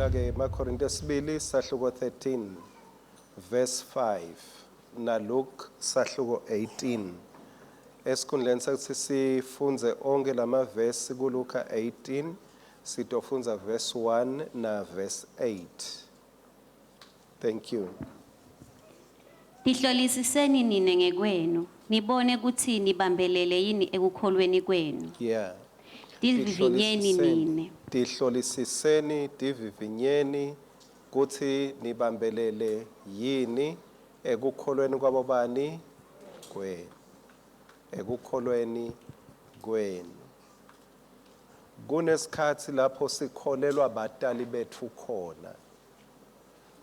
Vula ke emaKorinte esibili sahluko 13 verse 5 na Luke sahluko 18. Esikhundleni sekuthi sifundze onke lamavesi kuLuka 18 sitofundza verse 1 na verse 8. Thank you. Tihlolisiseni nine ngekwenu, nibone kutsi nibambelele yini ekukholweni kwenu. Yeah. Tivivinyeni Tihlolisiseni. nine. Tihlolisiseni, tivivinyeni kutsi nibambelele yini ekukholweni kwabo bani kwenu. Ekukholweni kwenu. Kunesikhatsi lapho sikholelwa batali betfu khona.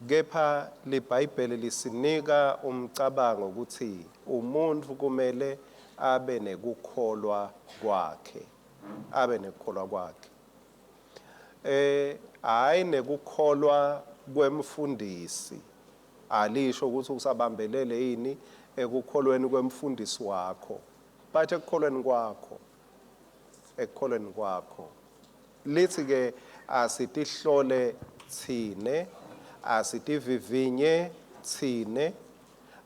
Kepha liBhayibheli lisinika umcabango kutsi umuntfu kumele abe nekukholwa kwakhe. Abe nekukholwa kwakhe. Hayi nekukholwa kwemfundisi. Alisho ukuthi usabambelele yini ekukholweni kwemfundisi wakho. But ekukholweni kwakho. Ekukholweni kwakho. Lithi ke asitihlole tsine, asitivivinye tsine.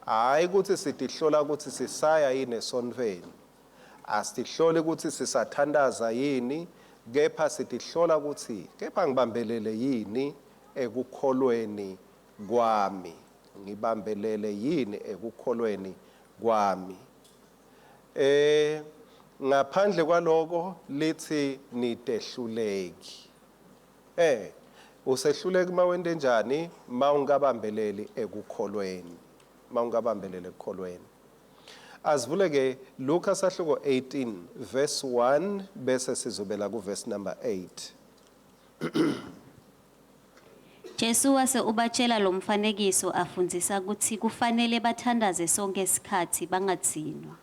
Hayi ukuthi sitihlola ukuthi sisaya yini esontfweni. Asitihloli ukuthi sisathandaza yini, kepha sitihlola ukuthi kepha ngibambelele yini ekukholweni kwami. Ngibambelele yini ekukholweni kwami. Ngaphandle kwaloko lithi nitehluleki. Usehluleki mawente njani mawungabambeleli ekukholweni. Mawungabambeleli ekukholweni. Asivule ke Luka sahluko 18 verse 1 bese sizobela ku verse number 8. Jesu wase ubatshela lo mfanekiso afundzisa kutsi kufanele bathandaze sonke isikhatsi bangadzinwa.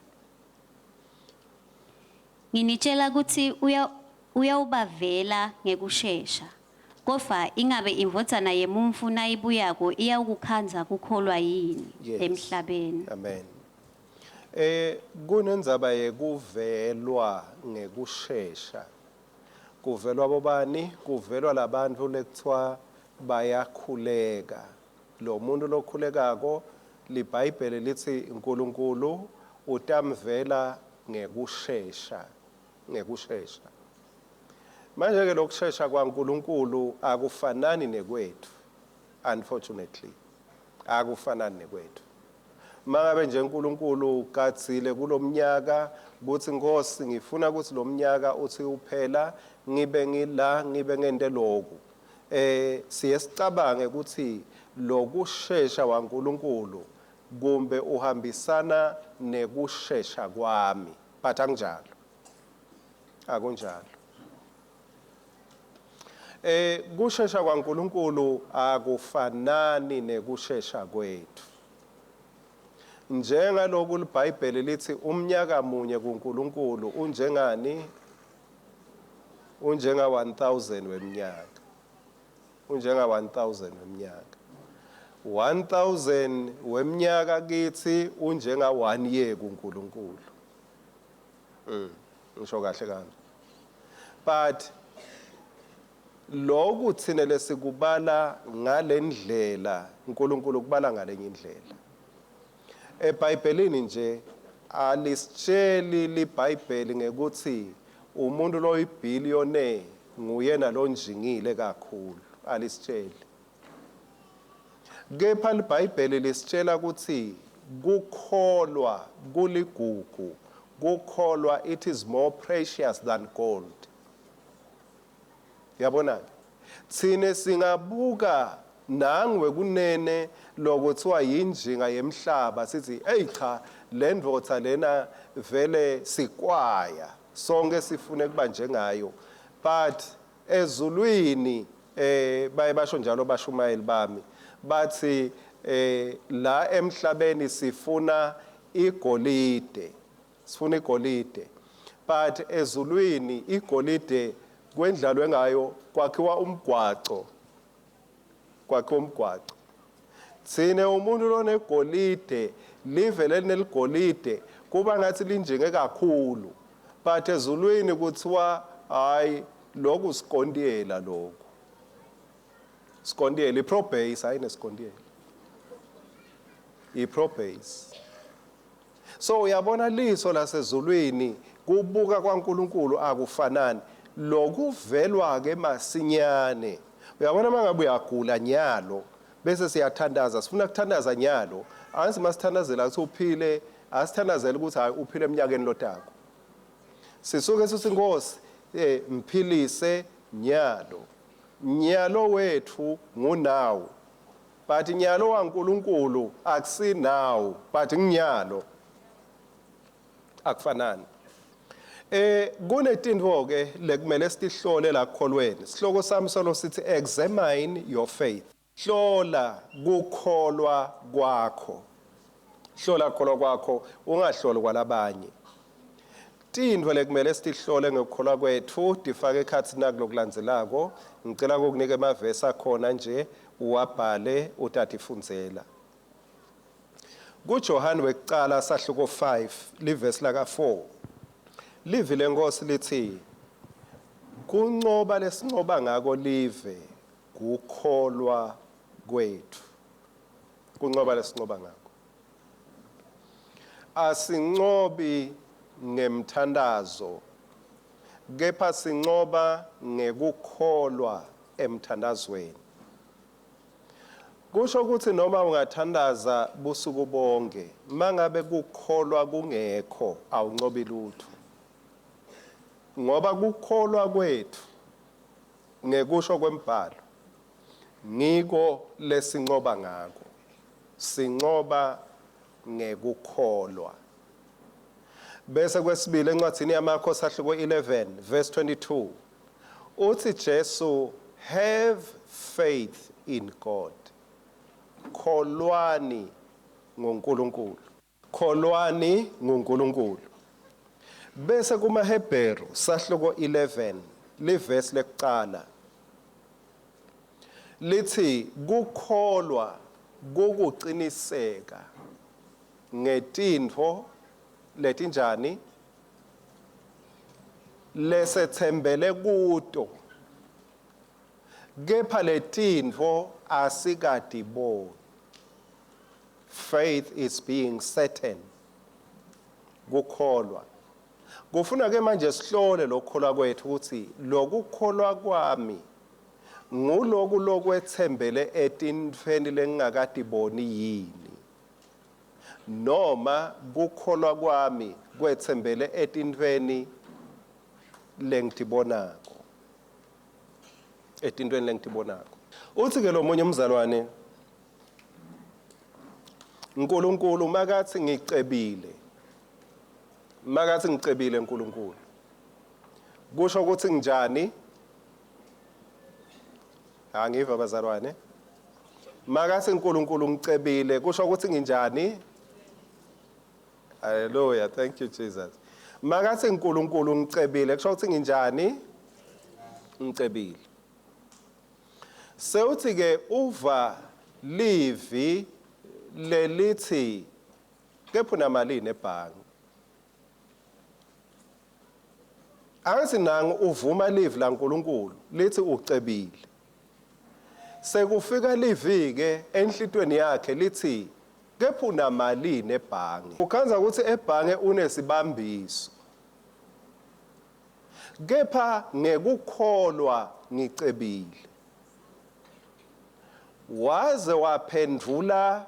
Nginitshela kutsi uyawubavela ngekushesha. Kodvwa ingabe indvodzana yemuntfu nayibuyako iyawukukhandza kukholwa yini Yes. emhlabeni? Amen. Kunendzaba yekuvelwa ngekushesha. Kuvelwa bobani? Kuvelwa labantu lekuthiwa bayakhuleka. Lo muntu lokhulekako liBhayibheli lithi uNkulunkulu utamvela ngekushesha, ngekushesha. Manje ke lokushesha kwaNkulunkulu akufanani nekwethu, unfortunately. Akufanani nekwethu. Mangabe nje uNkulunkulu gadzile kulomnyaka kuthi Nkosi ngifuna ukuthi lomnyaka uthi uphela ngibe ngila ngibe ngente lokhu. Siye sicabange ukuthi lokushesha waNkulunkulu kumbe uhambisana nekushesha kwami, but akunjalo. Akunjalo. Kushesha kwaNkulunkulu akufanani nekushesha kwethu. Njengaloku liBhayibheli lithi umnyaka munye kuNkulunkulu unjengani? Unjenga 1000 weminyaka. Unjenga 1000 weminyaka. 1000 weminyaka kithi unjenga 1 year kuNkulunkulu. Ngisho kahle kanje. But lokhu thina lesikubala ngalendlela uNkulunkulu kubala ngalenye indlela. EBhayibhelini nje alisitsheli liBhayibheli ngekuthi umuntu loyibillionaire nguyena lonjingile kakhulu, alisitsheli. Kepha liBhayibheli lisitshela ukuthi kukholwa kuligugu, kukholwa it is more precious than gold. Yabona thine singabuka nangwe kunene lokuthiwa yinjinga yemhlaba sithi hey cha le ndvodza lena vele sikwaya sonke sifune kuba njengayo, but ezulwini baye basho njalo bashumayeli bami bathi la emhlabeni sifuna igolide, sifuna igolide, but ezulwini igolide kwendlalwe ngayo kwakhiwa umgwaco, kwakhiwa umgwaco. Thine umuntu lonegolide live lelineligolide kuba ngathi linjinge kakhulu, but ezulwini kuthiwa hayi lokhu sikontiyela lokhu. Sikontiyela iprobase hayi nesikontiyela. Iprobase. So uyabona liso lasezulwini kubuka kwaNkuluNkulu akufanani. Lokuvelwa ke masinyane. Uyabona mangabe uyagula nyalo bese siyathandaza sifuna kuthandaza nyalo ansi masithandazela ukuthi uphile asithandazele ukuthi hayi uphile eminyakeni lotako. Sisuke sithi Nkosi mphilise nyalo. Nyalo wethu ngunawo. But nyalo waNkuluNkulu akusinawo but nginyalo. Akufanani. Kunetintfo ke lekumele sitihlole la kukholweni. Sihloko sami solo sithi examine your faith. Hlola kukholwa kwakho. Hlola kukholwa kwakho ungahloli kwalabanye. Tintfo lekumele sitihlole ngekukholwa kwethu tifake ekhatsi naku lokulandzelako. Ngicela ukukunika emavesi akhona nje uwabhale utatifundzela. KuJohane wekucala sahluko 5 livesi laka 4. Livi lenkosi lithi kuncoba lesincoba ngako live kukholwa kwethu. Kuncoba lesincoba ngako. Asincobi ngemthandazo kepha sincoba ngekukholwa emthandazweni. Kusho ukuthi noma ungathandaza busuku bonke mangabe kukholwa kungekho awuncobi lutho. Ngoba kukholwa kwethu ngekusho kwembhalo ngiko lesincoba ngako. Sincoba ngekukholwa. Bese kwesibili encwadzini yaMarko sahluko 11 verse 22 uthi Jesu have faith in God. Kholwani ngoNkulunkulu. Kholwani ngoNkulunkulu. Bese kumaHebheru sahluko 11 livesi lekuqala lithi kukholwa kukuqiniseka ngetintfo letinjani lesethembele kuto kepha letintfo asikatiboni. Faith is being certain. Kukholwa kufuna ke manje sihlole lokukholwa kwethu ukuthi lokukholwa kwami nguloku lokwethembele etintfweni lengingakatiboni yini noma kukholwa kwami kwethembele etintfweni lengitibonako etintweni lengitibonako. Uthi ke lo munye umzalwane uNkulunkulu makathi ngicebile makathi ngicebile uNkulunkulu kusho ukuthi njani? Angiva bazalwane. Makathi uNkulunkulu ngicebile kusho ukuthi nginjani? Hallelujah, thank you Jesus. Makathi uNkulunkulu ngicebile kusho ukuthi nginjani? Ngicebile. Sewuthi ke uva livi lelithi kepha unamalini ebhange. Angithi nangu uvuma livi laNkulunkulu lithi ucebile. Sekufika livi ke enhlitweni yakhe lithi kepha unamalini ebhange. Ukhanza ukuthi ebhange unesibambiso. Kepha ngekukholwa ngicebile. Waze waphendula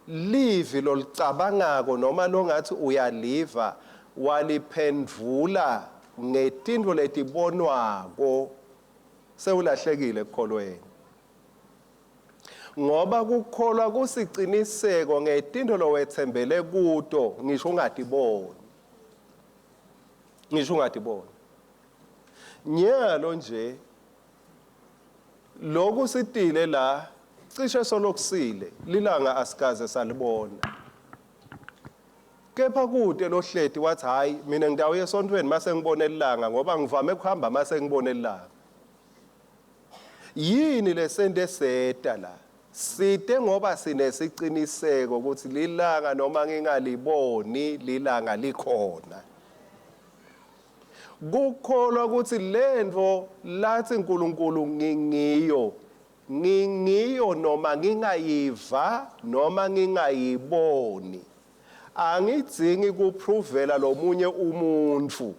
livi lolicabangako noma longathi uyaliva waliphendvula ngetintfo letibonwako sewulahlekile ekukholweni. Ngoba kukholwa kusiciniseko ngetintfo lowetsembele kuto ngisho ungatiboni. Ngisho ungatiboni. Nyalo nje lokhu sitile la cishe solokusile lilanga asikaze salibona. Kepha kude lohleti wathi hayi mina ngidawuye esontweni mase ngibone ilanga ngoba ngivame kuhamba mase ngibone ilanga. Yini lesente seta la? Site ngoba sinesiciniseko ukuthi lilanga noma ngingaliboni lilanga likhona. Kukholwa ukuthi lento lathi uNkulunkulu ngingiyo, ngingiyo noma ngingayiva noma ngingayiboni. Angidzingi kuprovela lomunye umuntu.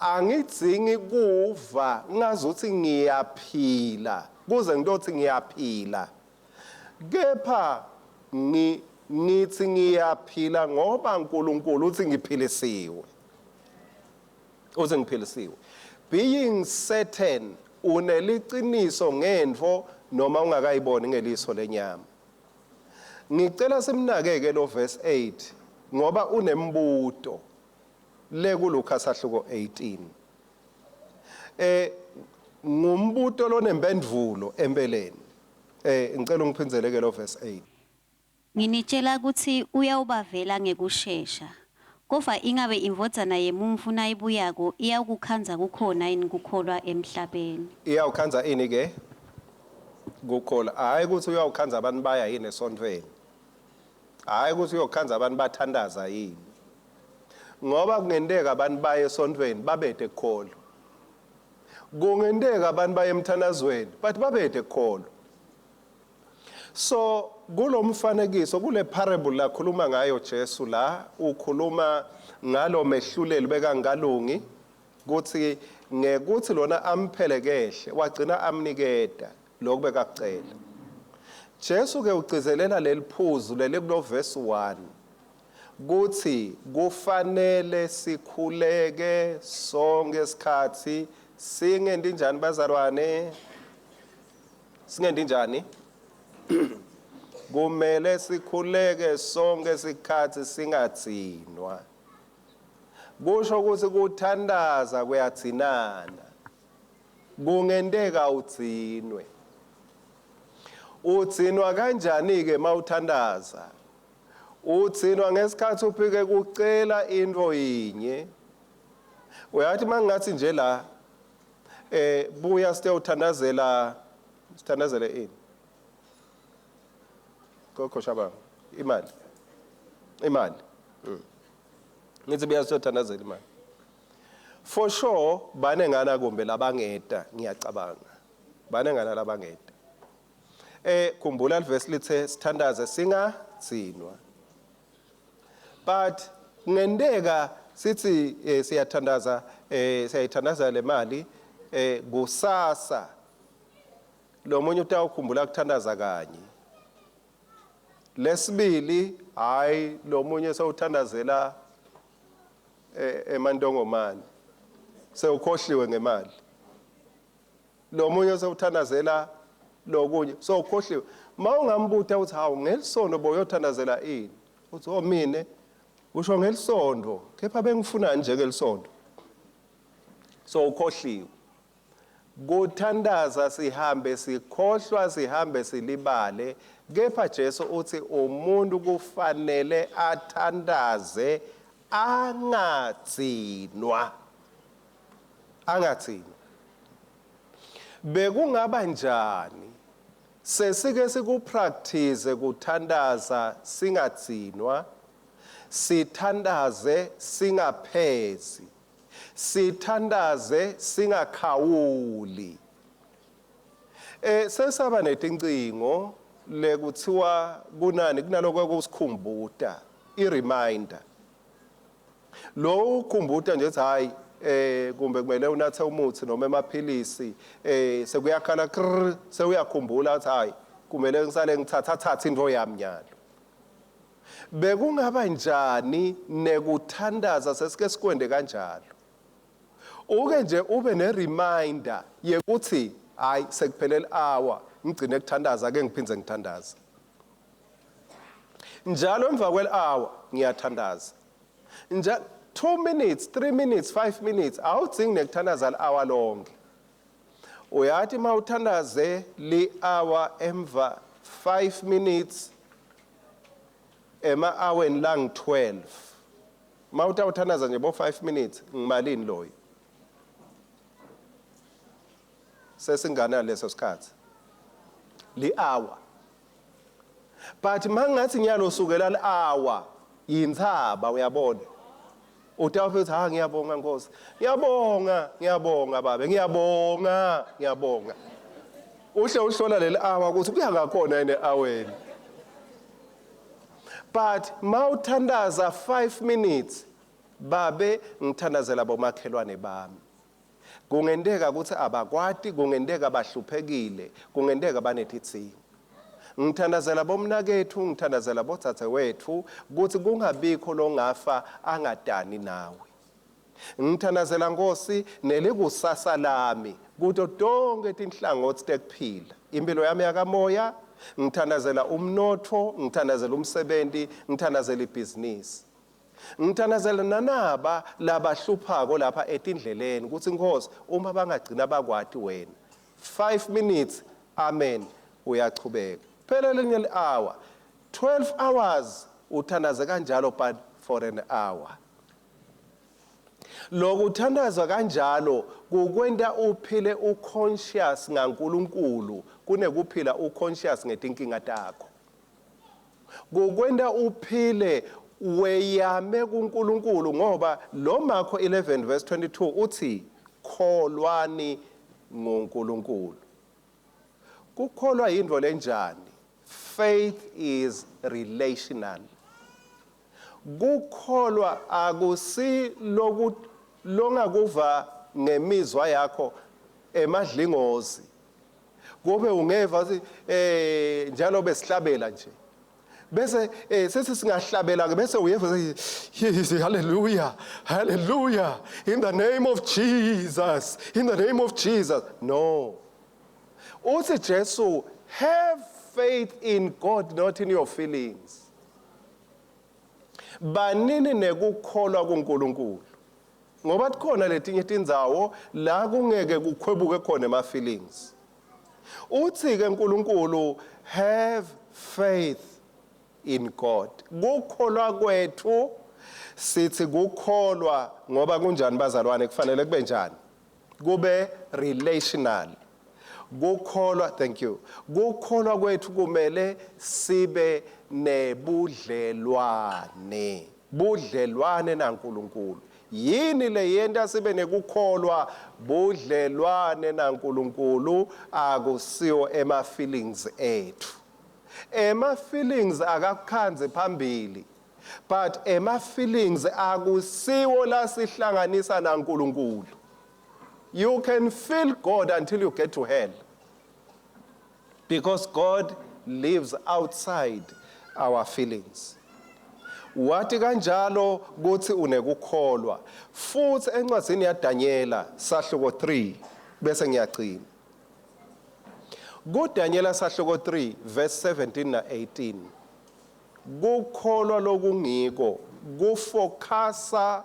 Angidzingi kuva ngazuthi ngiyaphila kuze ngitothi ngiyaphila. Kepha ngithi ngiyaphila ngoba uNkulunkulu uthi ngiphilisiwe. Uthi ngiphilisiwe. Being certain, uneliciniso ngentfo noma ungakayiboni ngeliso lenyama. Ngicela simnakeke lo verse 8 ngoba unembuto le kuLuka sahluko 18. Ngumbuto lonempendulo empeleni. Ngicela ungiphindzele ke lo verse 8. Nginitshela ukuthi uyawubavela ngekushesha. Kodwa ingabe indvodzana yemuntfu nayibuyako iyawukukhandza kukhona yini kukholwa emhlabeni? Iyawukhandza ini ke? Kukholwa. Hayi ukuthi uyawukhandza abantu baya yini esontweni. Hayi ukuthi uyokhandza abantu bathandaza yini. Ngoba kungenteka abantu baye esontweni babede kukholwa. Kungenteka abantu baye emthandazweni but babede kukholwa. So kulomfanekiso, kule parable lakhuluma ngayo Jesu la, ukhuluma ngalo mehluleli bekangalungi kuthi ngekuthi lona amphelekehle wagcina amniketa lokhu bekakucela. Jesu ke ugcizelela leliphuzu leli kulo verse 1 kuthi kufanele sikhuleke sonke isikhathi singendi njani bazalwane? Singendi njani? Kumele sikhuleke sonke isikhathi singathinwa. Kusho ukuthi kuthandaza kuyathinana. Kungenteka uthinwe. Uthinwa kanjani ke mawuthandaza? Uthinwa ngesikhathi uphike kucela into yinye. Uyathi mangathi nje la buya sitewuthandazela, sithandazele ini? Kokho Shabanga, imali. Imali. Ngithi buya sitewuthandazela imali. For sure banengana kumbe labangeta ngiyacabanga. Banengana labangeta. Khumbula livesi lithe sithandaze singathinwa. But ngenteka sithi siyathandaza, siyayithandaza le mali, kusasa lo munye utawukhumbula kuthandaza kanye. Lesibili hayi lo munye sewuthandazela emantongomane. Sewukhohliwe ngemali. Lo munye sewuthandazela lokunye, sewukhohliwe. Mawungambuta uthi hawu ngelisondo boyothandazela ini? Uthi oh mine usho ngelisondo, kepha bengifuna nje ngelisondo. So ukhohliwe. Kuthandaza sihambe sikhohlwa, sihambe silibale, kepha Jesu uthi umuntu kufanele athandaze angathinwa. Angathinwa. Bekungaba njani sesike sikupractice kuthandaza singathinwa, sithandaze singaphezi, sithandaze singakhawuli. Sesaba netincingo lekuthiwa kunani kunaloko kusikhumbuta, i-reminder. Lo ukhumbuta nje uthi hayi kumbe kumele unathe umuthi noma emaphilisi, sekuyakhala krr, sewuyakhumbula uthi hayi kumele ngisale ngithatha thatha into yami nyalo. Bekungaba njani nekuthandaza sesike sikwende kanjalo? Uke nje ube ne reminder yekuthi hayi sekuphelele hour ngigcine kuthandaza ke ngiphindze ngithandaza. Njalo emva kwel hour ngiyathandaza. Nja 2 minutes, 3 minutes, 5 minutes awudzingi nekuthandaza hour lonke. Uyathi mawuthandaze li hour emva 5 minutes ema houreni lang 12. Mawutawuthandaza nje bo 5 minutes ngimalini loyo? Sesingana leso sikhathi. Li hour. But mangathi nyalo sukela li hour yintsaba uyabona. Utawufika uthi ha ngiyabonga Nkosi. Ngiyabonga, ngiyabonga babe, ngiyabonga, ngiyabonga. Uhle uhlola leli hour ukuthi kuya ngakhona yini aweni. But mawuthandaza 5 minutes babe ngithandazela bomakhelwane bami. Kungenteka ukuthi abakwati, kungenteka bahluphekile, kungenteka banetitsingo. Ngithandazela bomnakethu, ngithandazela bodzadzewethu ukuthi kungabikho longafa angadani nawe. Ngithandazela Nkosi nelikusasa lami kuto tonke tinhlangothi tekuphila. Impilo yami yakamoya, ngithandazela umnotfo, ngithandazela umsebenti, ngithandazela ibhizinisi. Ngithandazela nanaba labahluphako lapha etindleleni ukuthi Nkosi uma bangagcina bakwati wena. 5 minutes amen uyachubeka. Phela lelinye li-hour 12 hours uthandaze kanjalo but for an hour. Lokuthandazwa kanjalo kukwenta uphile uconscious ngaNkulunkulu kunekuphila uconscious ngetinkinga takho. Kukwenta uphile weyame kuNkulunkulu ngoba lo Marko 11 verse 22 uthi kholwani ngoNkulunkulu. Kukholwa yinto lenjani? Faith is relational. Kukholwa akusi loku longakuva ngemizwa yakho emadlingozi. Kube ungeva ukuthi eh njalo besihlabela nje. Bese eh sethi singahlabela ke bese uyeva hallelujah hallelujah in the name of Jesus in the name of Jesus. No. Uthi Jesu have faith in God not in your feelings. Banini nekukholwa kuNkulunkulu. Ngoba kukhona letinye tindzawo la kungeke kukhwebuke khona ema feelings. Uthi ke uNkulunkulu have faith in God. Kukholwa kwethu sithi kukholwa ngoba kunjani bazalwane kufanele kube njani? Kube relational. Kukholwa thank you. Kukholwa kwethu kumele sibe nebudlelwane. Budlelwane naNkulunkulu. Yini leyenta sibe nekukholwa budlelwane naNkulunkulu akusiwo ema feelings ethu. Ema feelings akakukhanzi phambili. But ema feelings akusiwo lasihlanganisa naNkulunkulu. You can feel God until you get to hell. Because God lives outside our feelings. Wathi kanjalo kuthi unekukholwa. Futhi encwadzini yaDanyela sahluko 3 bese ngiyagcina. KuDanyela sahluko 3 verse 17 na 18. Kukholwa lokungiko kufocasa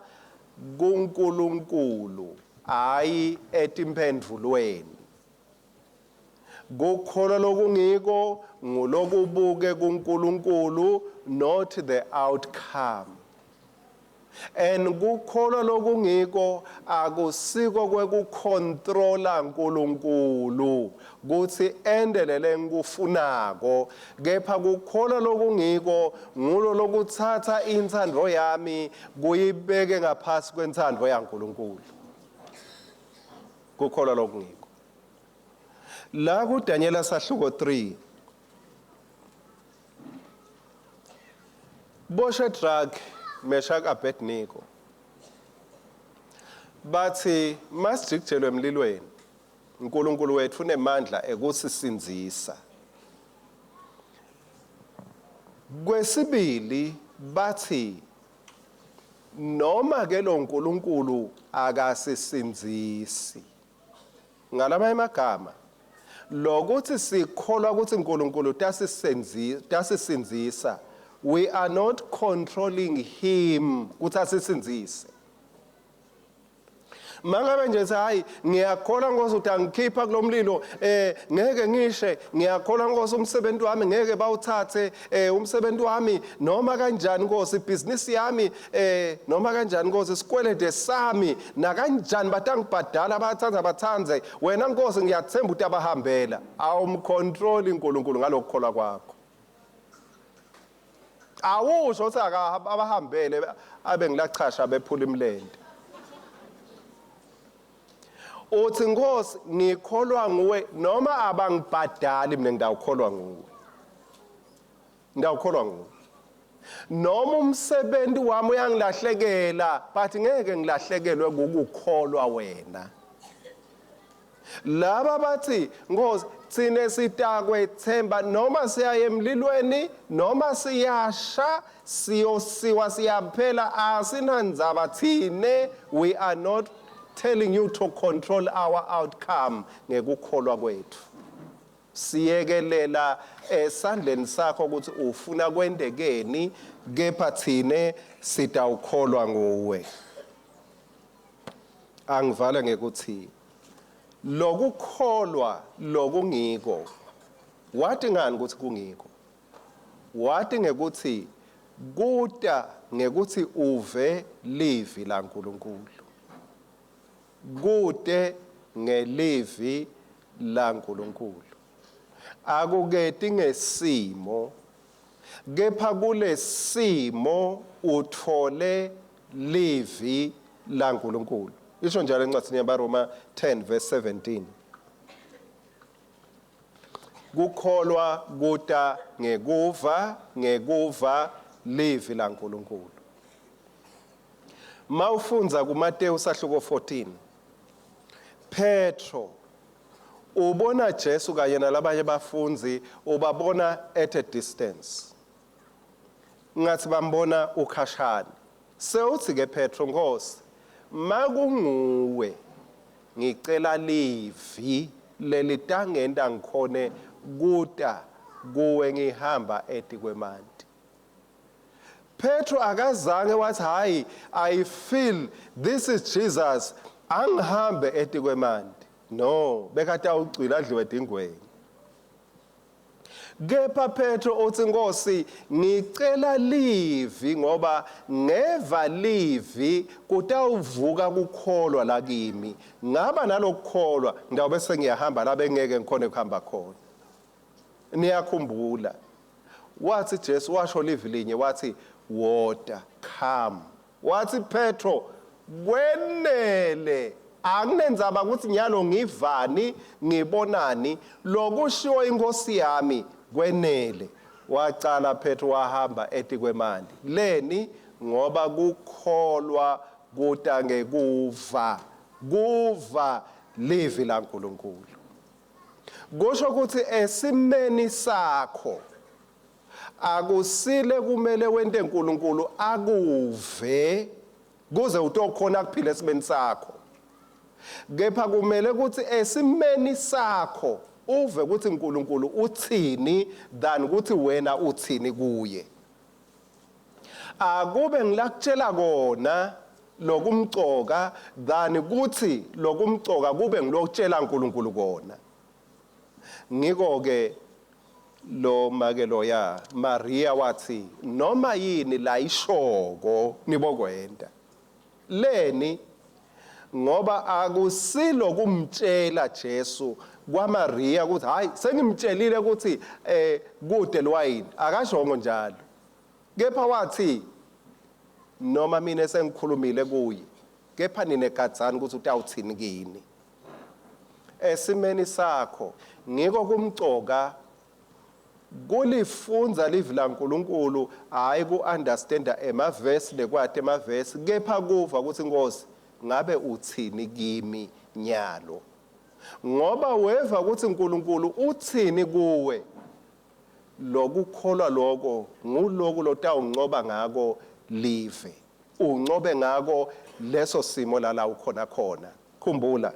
kuNkulunkulu hayi etimphendvulweni. Kukholwa lokungiko ngulokubuke kuNkulunkulu not the outcome. And kukholwa lokungiko akusiko kwekucontrola uNkulunkulu kuthi endelele ngikufunako kepha kukholwa lokungiko ngulo lokuthatha inthando yami kuyibeke ngaphasi kwenthando yaNkulunkulu. Kukholwa lokungiko. La kuDanyela sahluko 3 BoShadrach, Meshach, Abednego bathi masijikijelwe emlilweni uNkulunkulu wethu unemandla ekusisindzisa. Kwesibili bathi noma ke lo nkulunkulu akasisindzisi. Ngalamanye amagama lokuthi sikholwa ukuthi uNkulunkulu tasisindzisa we are not controlling him ukuthi asisindzise. Mangabe nje hayi ngiyakholwa Nkosi ukuthi angikhipha kulomlilo ngeke ngishe ngiyakholwa Nkosi umsebenzi wami ngeke bawuthathe umsebenzi wami noma kanjani Nkosi ibhizinisi yami noma kanjani Nkosi isikwelede sami nakanjani batangibhadala bayathanda bathandze wena Nkosi ngiyathemba ukuthi abahambela. Awumcontrol uNkulunkulu ngalokukholwa kwakho. Awusho ukuthi abahambele abe ngilachasha bephula imlente. Uthi Nkosi ngikholwa nguwe noma abangibhadali mina ngidawukholwa nguwe. Ngidawukholwa nguwe. Noma umsebenzi wami uyangilahlekela but ngeke ngilahlekelwe kukukholwa wena. Laba bathi Nkosi thine sitakwethemba noma siya emlilweni noma siyasha siyosiwa siyaphela asinandzaba thine, we are not telling you to control our outcome ngekukholwa kwethu. Siyekelela esandleni sakho ukuthi ufuna kwentekeni, kepha thine sitawukholwa nguwe. Angivale ngekuthi lokukholwa lokungiko, wathi ngani ukuthi kungiko? Wathi ngekuthi kuta ngekuthi uve livi laNkulunkulu, kute ngelivi laNkulunkulu, akuketi ngesimo, kepha kulesimo uthole livi laNkulunkulu. Isho njalo encwadini yabaRoma 10 verse 17. Kukholwa kuta ngekuva, ngekuva livi laNkulunkulu. Mawufundza kuMateyu sahluko 14, Petro ubona Jesu kanye nalabanye bafundzi, ubabona at a distance, ngathi bambona ukhashane. Sewuthi ke Petro, Nkosi, makunguwe ngicela livi lelitangenta ngikhone kuta kuwe ngihamba etikwemanti. Petro akazange wathi hayi, I feel this is Jesus, angihambe etikwemanti. No, bekatawugcwila adliwe dingweni. Kepha Petro uthi Nkosi ngicela livi, ngoba ngeva livi kutawuvuka kukholwa lakimi, ngaba nalokukholwa ngidawube sengiyahamba la bengeke ngikhone kuhamba khona. Niyakhumbula wathi Jesu washo livi linye, wathi water come. Wathi Petro kwenele, anginendzaba ukuthi nyalo ngivani ngibonani, lokushiwo inkosi yami kwenele. Wacala Petro wahamba etikwemanti. Leni? Ngoba kukholwa kuta ngekuva, kuva livi laNkulunkulu. Kusho ukuthi esimeni sakho akusile kumele wente uNkulunkulu akuve kuze utokhona kuphila esimeni sakho, kepha kumele ukuthi esimeni sakho uve ukuthi uNkulunkulu uthini than ukuthi wena uthini kuye. Akube ngilakutshela kona lokumcoka than kuthi lokumcoka kube ngilokutshela uNkulunkulu kona. Ngiko ke lo make loya Maria wathi noma yini la ishoko nibokwenta. Leni? Ngoba akusilo kumtshela Jesu kwaMaria ukuthi hayi sengimtshelile ukuthi kude lwayini, akashongo njalo. Kepha wathi noma mina sengikhulumile kuye, kepha nine gadzani ukuthi utawuthini kini. Esimeni sakho ngiko kumcoka kulifundza livi laNkulunkulu, hayi ku-understanda emavesi nekwati emavesi, kepha kuva ukuthi Nkosi ngabe uthini kimi nyalo. Ngoba weva ukuthi uNkulunkulu uthini kuwe, lokukholwa lokho nguloku lotawuncoba ngako live, uncobe ngako leso simo lala ukhona khona. Khumbula,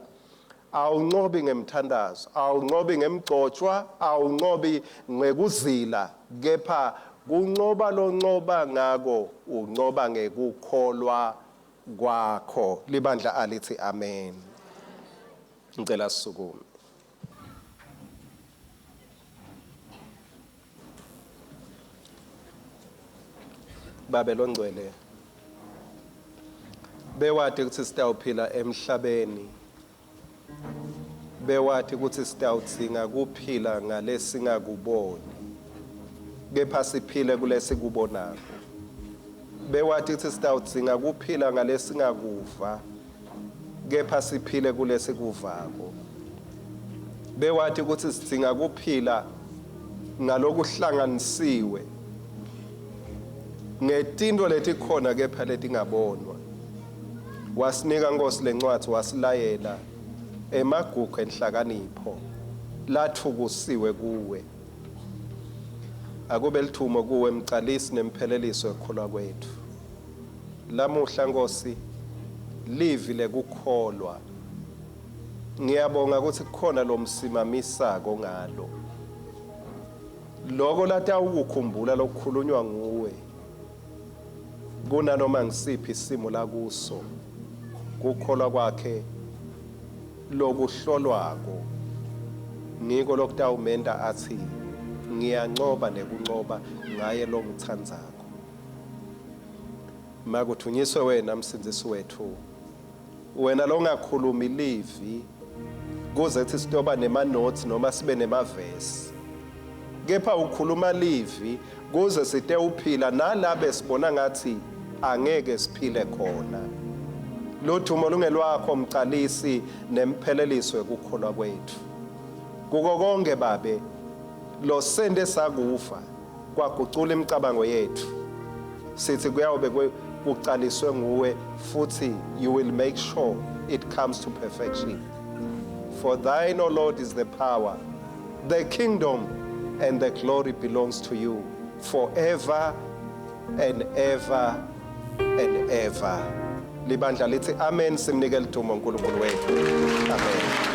awuncobi ngemthandazo, awuncobi ngemgcotshwa, awuncobi ngekuzila, kepha kuncoba loncoba ngako uncoba ngekukholwa kwakho. Libandla alithi amen. Ngicela sisukume. Babe longcwele, bewati ukuthi sitawuphila emhlabeni, bewati ukuthi sitawudzinga kuphila ngalesingakuboni. Kepha siphile kulesikubonako. Bewati kutsi sitawudzinga kuphila ngalesingakuva, kepha siphile kulesikuvako. Bewati kutsi sidzinga kuphila ngalokuhlanganisiwe ngetintfo letikhona kepha letingabonwa. Wasinika Nkosi lencwadzi wasilayela emagugu enhlakanipho latfukusiwe kuwe. Akube lithumo kuwe mcalisi nempheleliso ekukholwa kwetfu. Lamuhla Nkosi livi lekukholwa. Ngiyabonga ukuthi kukhona lomsimamisako ngalo. Loko latawukukhumbula lokukhulunywa nguwe kunanoma ngisiphi isimo lakuso kukholwa kwakhe lokuhlolwako ngiko lokutawumenta athi ngiyancoba nekuncoba ngaye longitsandzako. Makuthunyiswe wena msindzisi wetfu, wena longakhulumi livi kuze kuthi sitoba nema-notes noma sibe nemavesi, kepha ukhuluma livi kuze sitewuphila nalabe sibona ngathi angeke siphile khona. Luthumo lungelwakho mcalisi nempheleliso wekukholwa kwetfu. Kuko konke babe losente sakufa kwagucula imicabango yetfu, sithi kuyawube kucaliswe nguwe futhi you will make sure it comes to perfection. For thine, O Lord, is the power, the kingdom and the glory belongs to you forever and ever and ever. Libandla lithi amen, simnike lidumo uNkulunkulu wethu. Amen.